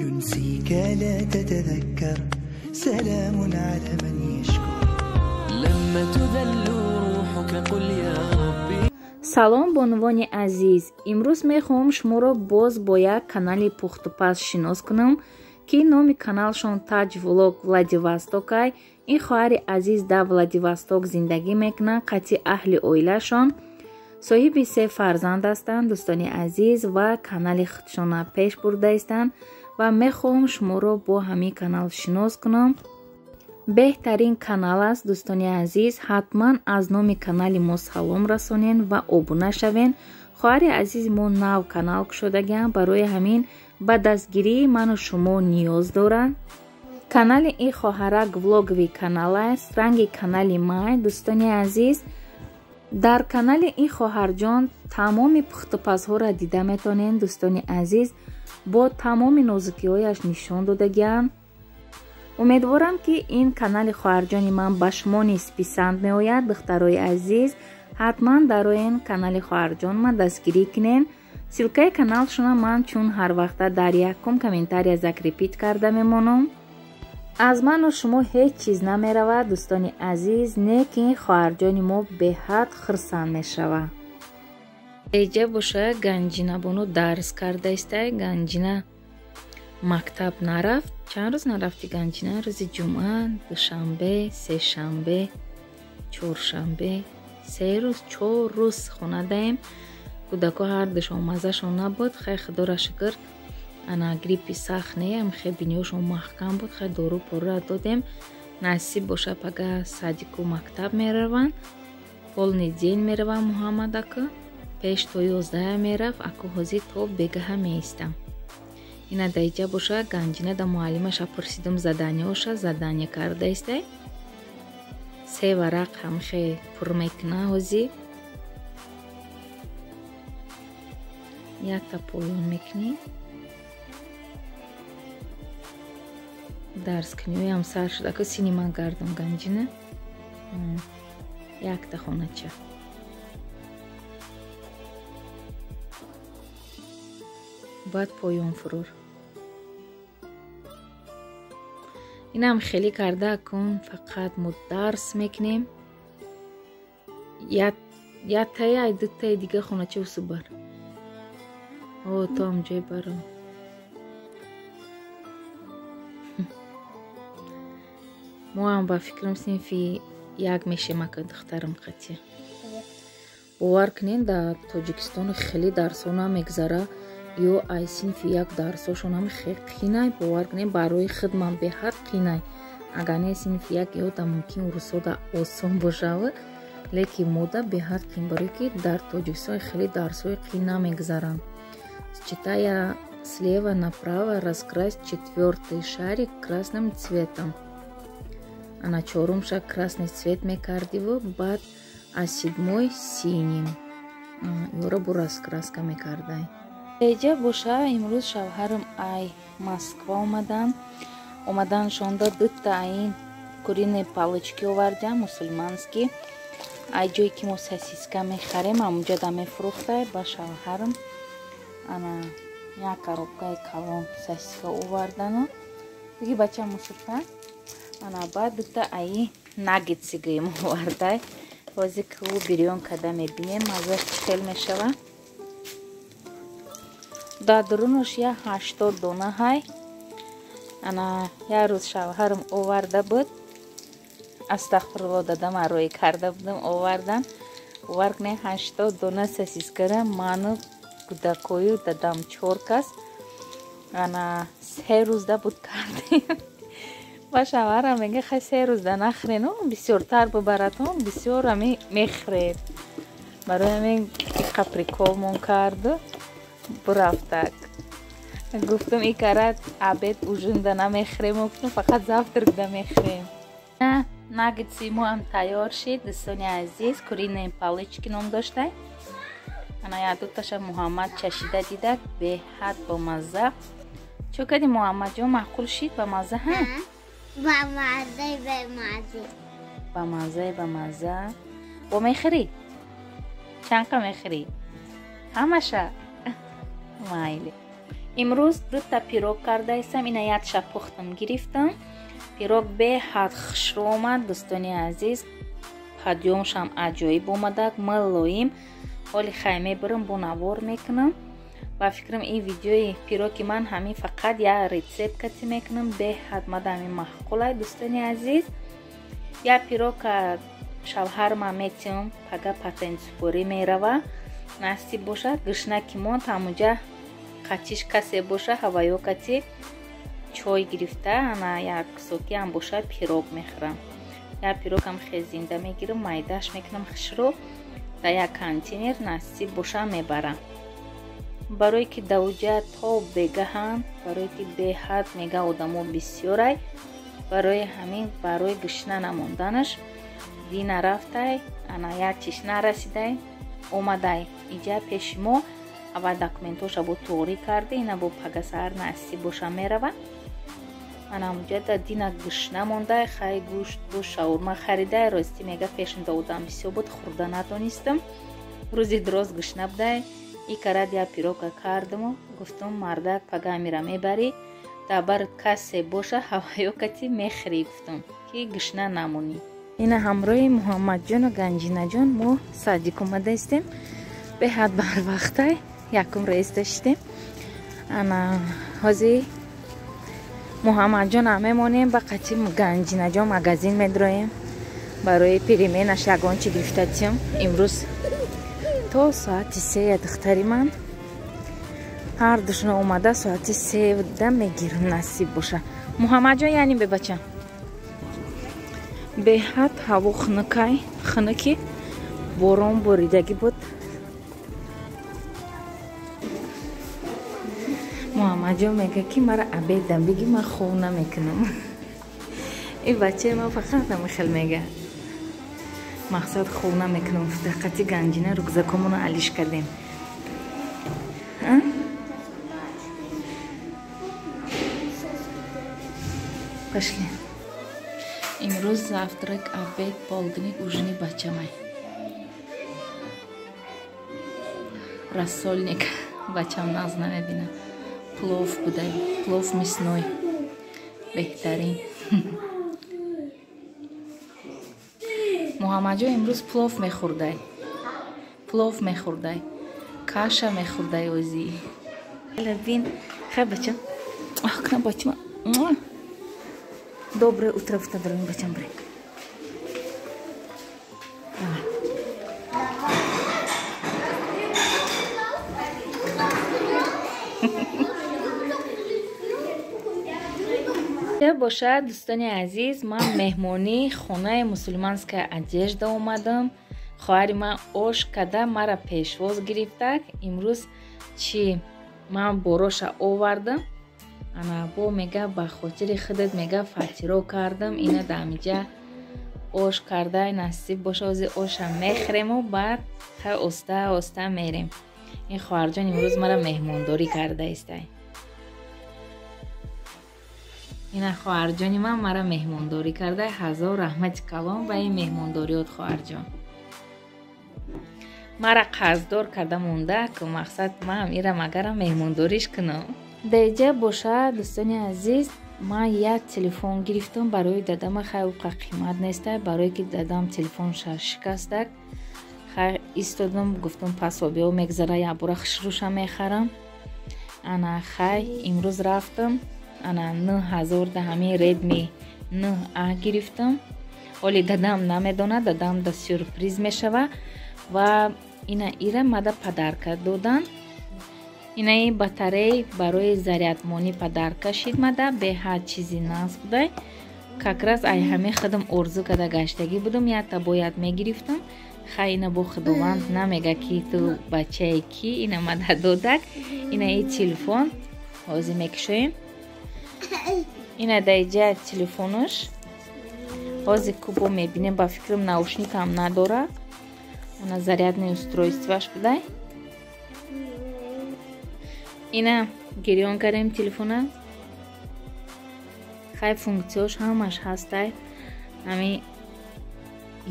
ينسيك لا تتذكر سلام على من يشكر لما تذل روحك قل يا ربي. Салом, бонувони азиз! Имрӯз мехоҳам шуморо боз бо як канали пухтупаз шинос кунам, ки номи каналшон Таҷ Влог Владивостокай. Ин хоҳари азиз дар Владивосток зиндагӣ мекунанд қатъи аҳли оилашон. Соҳиби се фарзанд ҳастанд, дӯстони азиз, ва канали худшона пеш бурдаистанд ва мехоҳам шуморо бо ҳамин канал шинос кунам. Беҳтарин канал аст, дӯстони азиз. Ҳатман аз номи канали мо салом расонен ва обуна шавен. Хоҳари азизи мо нав канал кушодагиам, барои ҳамин ба дастгирии ману шумо ниёз доранд. Канали ин хоҳарак влоговый канал аст, ранги канали май, дӯстони азиз. Дар канали ин хоҳарҷон тамоми пухтупазҳоро дида метонен, дӯстони азиз, бо тамоми нозукиҳояш нишон додагианд. Умедворам, ки ин канали хоҳарҷони ман ба шумо низ писанд меояд. Духтарои азиз, ҳатман дароен канали хоҳарҷон ман дастгирӣ кунен. Ссылкаи каналшона ман чун ҳар вақта дар якум комментария закрепить карда мемонам. Аз ману шумо ҳеҷ чиз намеравад, дӯстони азиз, не ки ин хоҳарҷони мо беҳад хурсанд мешавад. Эҷа боша Ганҷинабону дарс карда истай. Ганҷина мактаб нарафт. Чанд рӯз нарафти, Ганҷина? Рӯзи ҷумъа, душанбе, сешанбе, чоршанбе, се рӯз, чор рӯз хона даем. Кӯдако ҳар душон маззашон набуд. Хай, худоро шукр, ана гриппи сахт не, хе биниёшон маҳкам буд. Хай, дору порра додем. Насиб боша, пага садику мактаб мераванд. Полный день мераванд. Муҳаммад ака пеш то 11 мерафт, аку ҳозир то бегаҳа меистам. Ина даиҷа боша Ганҷина да муаллимаша пурсидум заданиёша, задание карда истай. Се варақ ҳамхе пур мекуна ҳозир. Якта поён мекунӣ. Дарскуниҳоям сар шуд. Аку сини ман гардам, Ганҷина. Якта хонача. Баъд поён фурур. Инам хеле карда кун, фақат мо дарс мекунем. Яктаи ай дутаи дига хонача усу бар. О, то ҳам ҷой барам. Мо ҳам ба фикрам синфи як мешем, ака духтарам қатъи. Бовар кунед, дар Тоҷикистон хеле дарсҳо намегзара. Ё ай синфи як дарсҳошон ҳам хеле қинай, бовар кунед, барои худ ман беҳад қинай. Агар не синфи як ё да мумкин рӯзҳо да осон бошава, лекин мода беҳад қин, барое ки дар Тоҷикистон хеле дарсҳои қин намегзаранд. Читая слева направо, раскрась четвертый шарик красным цветом. Ана чорумша красный цвет мекардиву, баъд аз седьмой синим. Ёро бу раскраска мекардай. Эҷа боша имрӯз шавҳарам ай Москва омадан. Омаданшонда дута аин куриные палочки овардям, мусульманский. Ай ҷое ки мо сосиска мехарем, ҳамунҷа да мефурӯхтай ба шавҳарам. Ана як коробкаи калон сосиска овардану. Диги бача мусурта. Ана баъд дута аи наггетси гӯем овардай. Ҳозир ку бирён када мебинем, маззаш чӣ хел мешава. Дар дурунаш як 80 дона ҳай. Ана як рӯз шавҳарам оварда буд. Астағфирулло, дадам ароӣ карда будам, овардан. Бовар кунед, 80 дона сосискара ману кӯдакою дадам чор кас ана се рӯзда буд кардем. Ба шавҳарам мега, хай, се рӯзда нахӯрену бисёртар бибаратон, бисёр ами мехӯред. Барои ҳамин иқа приколмон карду бурафтак. Гуфтам, и карат обед ужинда намехӯрем, гуфтам, фақат завтракда мехӯрем. Наггетси мо ҳам тайёр шид, дӯстони азиз. Куриные палочки ном доштай. Ана як дуташа Муҳаммад чашида дидак, беҳад бомазза. Чо кардӣ, Муҳаммадҷон, маъқул шид, ба мазза ҳа? Ба маззаи ба мазза. Ба маззаи ба мазза. Бо мехӯрӣ? Чанд қа мехӯрӣ? Ҳамаша? Майли. Имрӯз дута пирог кардаистам. Ина як шаб пухтам гирифтам. Пирог беҳад хушрӯ омад, дӯстони азиз. Подъёмшам аҷоиб омадак, мулоим. Ҳоли хай мебарам, бо навор мекунам. Ба фикрам ин видеои пироги ман ҳамин фақат як рецепт кати мекунам. Беҳад мада ҳамин маъқулай, дӯстони азиз. Як пирока шавҳарма метиҳам, пага патентсупорӣ мерава. Насиб бошад, гушна ки монд, ҳамунҷа қатиш касе боша, ҳаваё кати чой гирифта, ана як кусокиам боша пирог мехӯрам. Як пирогам хел зинда мегирам, майдаш мекунам хушрӯ, дар як контейнер насиб боша мебарам. Барое ки давҷа то бегаҳанд, барое ки беҳад мега одамо бисёрай, барои ҳамин барои гушна намонданаш дина рафтай, ана як чиш нарасидай, омадай иҷа пеши мо. Аввал документоша бо туғрӣ карда, ина бо пага саҳар насиб боша мерава. Ана ҳамуҷа дина гушна мондай, хай гӯшт бо шаурма харидай. Рости мега пешинда одам бисёр буд, хӯрда натонистам. Рӯзи дроз гушна будай. И карад як пирока кардаму гуфтам мардак пага амира мебарӣ, дар бар касе боша ҳаваё кати мехӯрӣ, гуфтам ки гушна намонӣ. Ина ҳамроҳи Муҳаммадҷону Ганҷинаҷон мо садик омадаистем. Беҳад барвақтай, якум рейс доштем. Ана ҳозир Муҳаммадҷон мемонем, ба қати Ганҷинаҷон магазин медроем. Барои переменаш ягон чи гирифта тиём. Имрӯз то соати 3 духтари ман ҳар душона омада соати 3 мегирам, насиб боша. Муҳаммадҷон яъне бебача. Беҳад ҳаво хунукай, хунуки борон боридагӣ буд. Муҳаммадҷон мега ки мара обедам биги, ман хов намекунам. Ин бачаи ман фақат ҳамин хел мега. Мақсад хов намекунам. Дақати Ганҷина рюкзакомонро алиш кардем. Пошли. Имрӯз завтрак, обед, полдник, ужини бачамай. Рассольник бачам нағз намебина. Плов будай, плов мясной. Беҳтарин. Муҳаммадҷон имрӯз плов мехӯрдай. Плов мехӯрдай. Каша мехӯрдай озӣ. Бин, хай бачам. Ах, кна бачам. Доброе утро, дорогим бачам, брек. Давай. Бошад, дӯстони азиз, ман меҳмонии хонаи мусульманская одежда омадам. Хоҳари ман ош када мара пешвоз гирифтак. Имрӯз чи ман бороша овардам. Ана бо мега ба хотири худат мега фатиро кардам. Ина дамиҷа ош кардай, насиб боша ози оша мехӯрему баъд хай оста оста мерем. Ин хоҳарҷон имрӯз мара меҳмондорӣ кардаистай. Ина хоҳарҷони ман мара меҳмондорӣ карда. Ҳазор раҳмати калон ба ин меҳмондориёт, хоҳарҷон. Мара қарздор карда монда, ки мақсад ман ира магарам меҳмондориш кунам. Деҷа боша, дӯстони азиз, ман як телефон гирифтам барои дадама. Хай уқа қимат нестай, барое ки дадам телефонша шикастак. Хай истодам, гуфтам пасобиҳо мегзара, якбора хушрӯша мехарам. Ана хай имрӯз рафтам. Ана 9000 да ҳамин Redmi 9A гирифтам. Оли дадам намедонад, дадам да сюрприз мешава ва ина ира мада подарка додан. Инаи батарей барои зарядмонӣ подарка шид мада, беҳад чизи нағз будай. Как раз ай ҳамин худам орзу карда гаштагӣ будам, якта бояд мегирифтам. Хай ина бо худованд намега ки ту бачае ки ина мада додак. Инаи телефон ҳозир мекушоем. Ина даиҷа телефонаш. Ҳозир кубо мебинем, ба фикрам наушникам надора. Ана зарядное устройствоаш будай. Ина гирён кардем телефона. Хай функсияш ҳамаш ҳастай. Ҳамин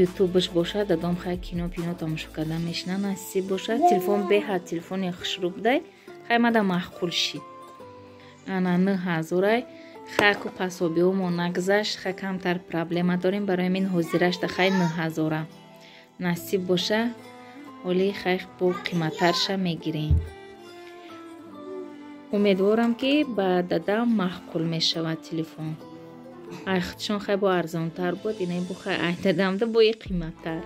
ютубаш бошад, дадом хай кино пино тамошо кардан мешина, насиб бошад. Телефон беҳад телефони хушрӯ будай. Хай мада маъқул шид. Ана 9000 хаку пасобиҳомо нагузашт, ха камтар проблема дорем, барои ҳамин ҳозирашда хай 9000. Насиб боша, ҳоли хай бо қиматтарша мегирем. Умедворам, ки ба дадам маъқул мешавад телефон. Ай худшон хай бо арзонтар буд, ина бо хай ай дадамда бо и қиматтар.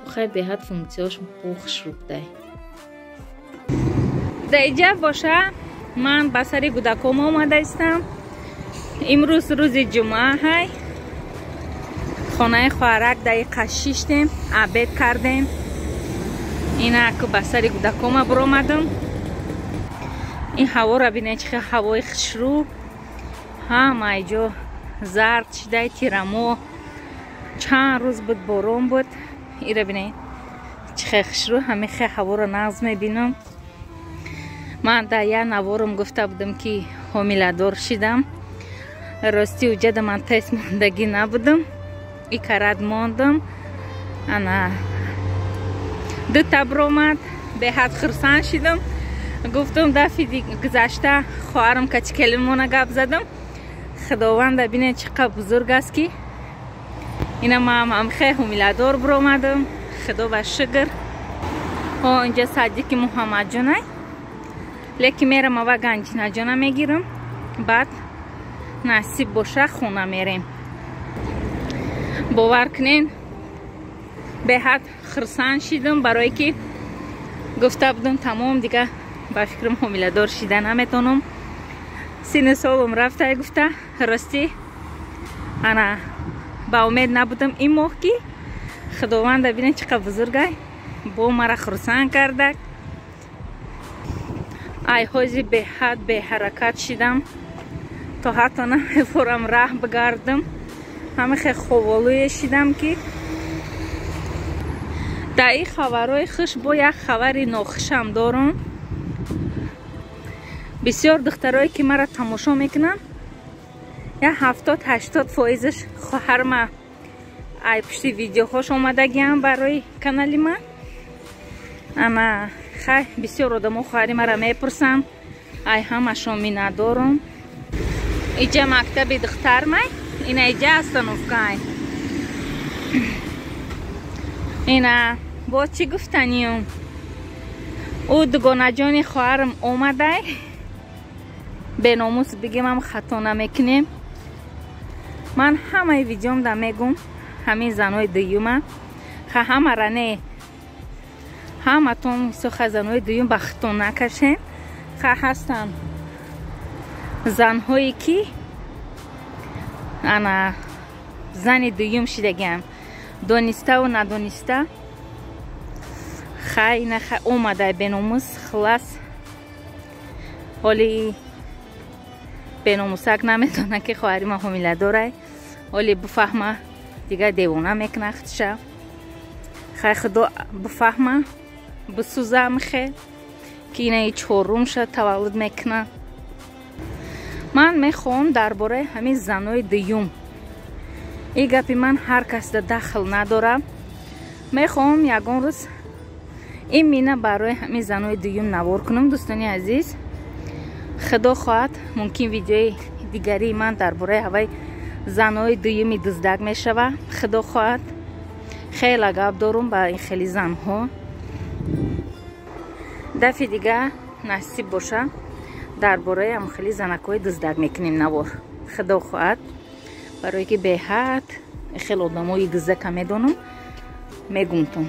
Бо хай беҳад функсияш бо хушрӯ будай. Дар иҷа боша ман ба сари гудаком омада истам. Имрӯз рӯзи ҷумъа ҳай. Хонаи хоҳарак даи шиштем, обед кардем. Инаку ба сари гудакома буромадам. Ин ҳаворо бинед, чӣ хел ҳавои хушрӯ. Ҳамаи ҷо зард шидай, тирамо. Чанд рӯз буд борон буд. Ира бинед, чӣ хел хушрӯ, ҳамин хел ҳаворо нағз мебинам. Ман дар як наворам гуфта будам, ки ҳомиладор шидам. Рости уҷада ман тест мондагӣ набудам. И карат мондам. Ана дута биромад, беҳад хурсанд шидам. Гуфтам дафъи гузашта хоҳарам качи келинмона гап задам. Худованда бинед чӣ қадр бузург аст, ки ина ман ҳамхе ҳомиладор биромадам. Худо ба шукр. Ҳо инҷа садики Муҳаммадҷонай. Лекин мерам ава Ганҷинаҷона мегирам. Баъд насиб боша хона мерем. Бовар кунен, беҳад хурсанд шидам, барое ки гуфта будам тамом дига ба фикрам ҳомиладор шида наметонам. Синну солам рафтай гуфта, ростӣ ана ба умед набудам ин моҳ, ки худованда бинед чӣ қадр бузургай, бо мара хурсанд кардак. Ай ҳози беҳад беҳаракат шидам, то ҳатто намефорам раҳ бигардам. Ҳама хел ховолӯе шидам, ки дар ин хабарҳои хуш бо як хабари нохушам дорам. Бисёр духтарое ки мара тамошо мекунанд, як 70-80 фоизаш хоҳарма ай пушти видеоҳош омадагиам барои канали ман. Ана хай бисёр одамо хоҳари мара мепурсанд, ай ҳамашон миннатдорам. Иҷа мактаби духтармай, ина иҷа остановкай. Ина боз чӣ гуфтаниюм? Ӯ дугонаҷони хоҳарам омадай, беномус бигемам хато намекунем. Ман ҳамаи видеомда мегум, ҳамин занои дуюма, ха ҳамара не, ҳаматон ха занои дуюм ба худтон накашен. Ха ҳастанд занҳое ки ана зани дуюм шидагиам, дониставу надониста. Хай ина хай омадай беномус, хулас ҳоли беномусак наметона, ки хоҳари ман ҳомиладорай. Ҳоли буфаҳма, дигар девона мекуна худша. Хай худо буфаҳма, бисӯзам хел, ки инаи чорумша таваллуд мекуна. Ман мехоҳам дар бораи ҳамин занои дуюм, ин гапи ман ҳар касда дахл надорам. Мехоҳам ягон рӯз ин мина барои ҳамин занои дуюм навор кунам, дӯстони азиз. Худо хоҳад, мумкин видеои дигарии ман дар бораи ҳаваи занои дуюми дуздак мешава. Худо хоҳад, хеле гап дорум ба ин хели занҳо. Дафъи дига насиб боша, дар бораи ҳам хели занакҳои дуздак мекунем навор, худо хоҳад, барое ки беҳад хеле одамои дуздака медонам, мегумтон.